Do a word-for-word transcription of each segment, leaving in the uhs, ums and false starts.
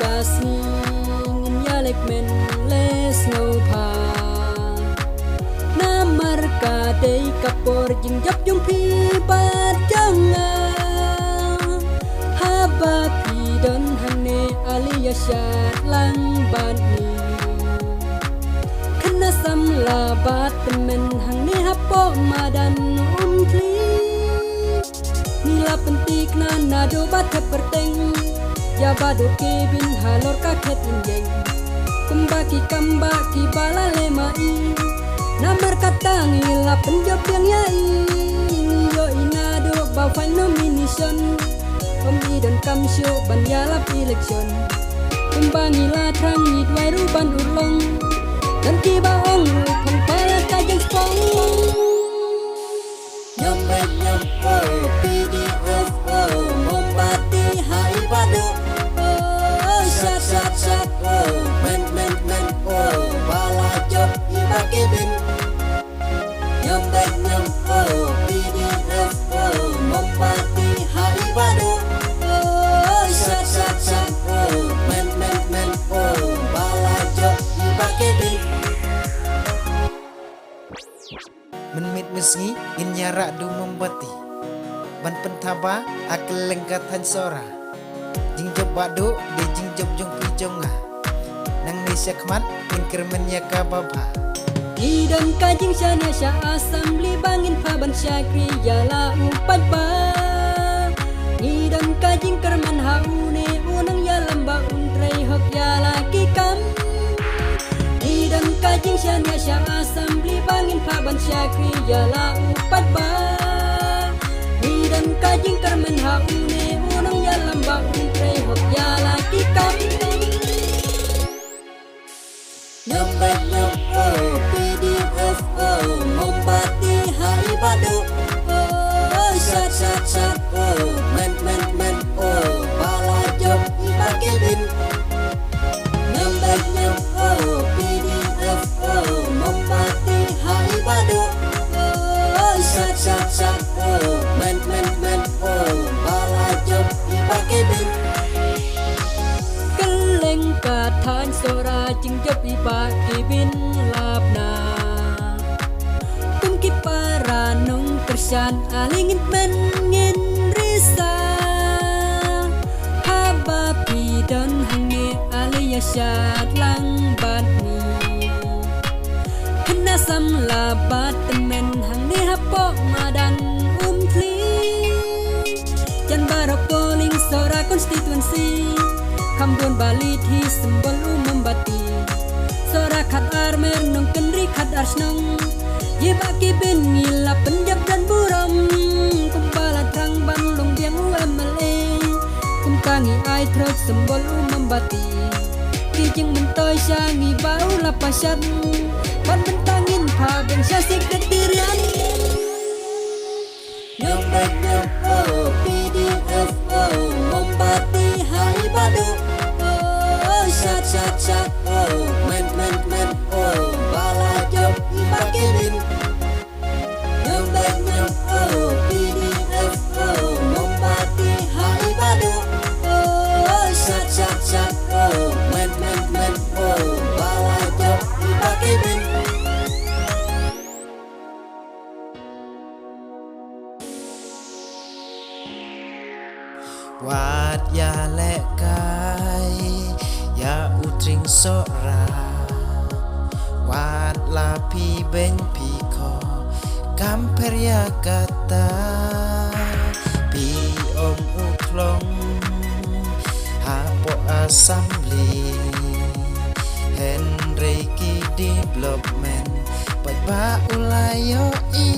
Ka sngi ngin ïaleh kmen leh sngewbha. Namar ka dei ka por jingjop jong phi bad jong nga. Haba phi don hangne ale ïa shad lang bad ngi. Kynmaw samla bad tymmen hangne hapoh madan Umthli. Ngi la pynthikna naduh ba thep kyrteng ïa Bah Doh Kebin halor ka khet ïing. Kumba ki kam ba kiba la leh ma i. Namar kata ngi la pynjop biang ïa i. Ngi ïohi naduh ba file nomination. Ym i donkam shuh ban ïalap election. Kumba ngi la thrang ngi duwai ruh ban urlong. Don kiba ong ruh pang palat ka jingspong. Nyam bad nyam oh, P D F oh, mombati ha i Bah Doh. Oh, shat, shat, shat oh, men, men, men oh, ba la jop i Bah Kebin. Nyam bad nyam oh, P D F oh, mombati ha i Bah Doh. Oh, shat, shat, shat oh, men, men, men oh, ba la jop i Bah Kebin. Mynmiet mynsngi ngin ïarap da u mombati ban pynthaba ha kylleng ka thaiñ Sohra. Jingjop Bah Doh dei jingjop jong phi jong nga. Nangne shakhmat ngin kyrmen ïa ka babha. Ngi don ka jingshaniah sha assembly ba ngin phah ban shakri ïa la u paidbah. Ngi don ka jingkyrmen ha une u nongïalam ba un trei hok ïa la ki kam. Ngi don ka jingshaniah sha assembly ba ngin phah ban shakri ïa la u paidbah. Ngi don ka jingkyrmen ha une u nongïalam ba un trei hok ïa la ki kam. Nyam bad nyam oh, P D F oh, mombati ha i Bah Doh. Oh, shat, shat, shat oh, men, men, men oh, ba la jop i Bah Kebin. Nyam bad nyam oh, P D F oh, mombati ha i Bah Doh. Oh, shat, shat, shat oh, men, men, men oh, ba la jop i Bah Kebin. Kylleng ka thaiñ Sohra jingjop i Bah Kebin lap na. Kum ki para nongkyrshan ale ngin kmen ngin risa. Haba phi don hangne ale ïa shad lang bad ngi. Kynmaw samla bad tymmen hangne hapoh madan Umthli. Jan baroh polling Sohra constituency. Kham bun ba leit hi symbol u mombati. Sohra khatar mer nongkynrih khatar shnong. Ïa i Bah Kebin ngi la pynjop don burom. Kumba la thrang ban long biang u M L A. Kumta ngi ai throk symbol u mombati. Ki jingmyntoi sha ngi ba u la pashad. Ban bynta ngin phah biang sha secretariat. Nyam bad nyam oh, P D F oh, mombati ha i Bah Doh. Oh, shat, shat, shat oh, men, men, men oh, ba la jop i Bah Kebin. Nyam bad nyam oh, P D F oh, mombati ha i Bah Doh. Oh, shat, shat, shat oh, men, men, men oh, ba la jop i Bah Kebin. Wat ïalehkai ïa u tring Sohra. Wat la phi beiñ phi khoh kam pher ïa kata. Phi ong u khlong hapoh assembly. Hynrei ki development paidbah u la ïohi.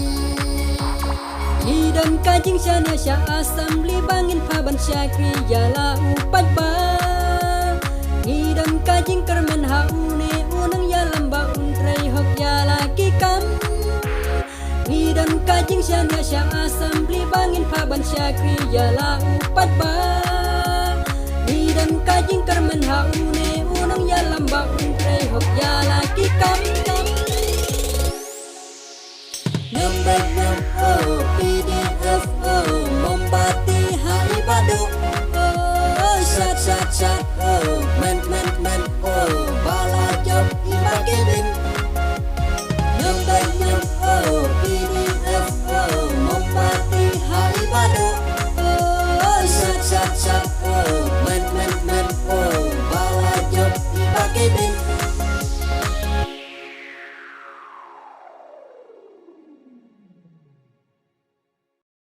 Ngi don ka jingshaniah sha assembly ba ngin phah ban shakri ïa la u paidbah. Ngi don ka jingkyrmen ha une u nongïalam ba un trei hok ïa la ki kam. Ngi don ka jingshaniah sha assembly ba ngin phah ban shakri ïa la u paidbah. Ngi don ka jingkyrmen ha une u nongïalam ba un trei hok ïa la ki kam. Nyam bad nyam oh,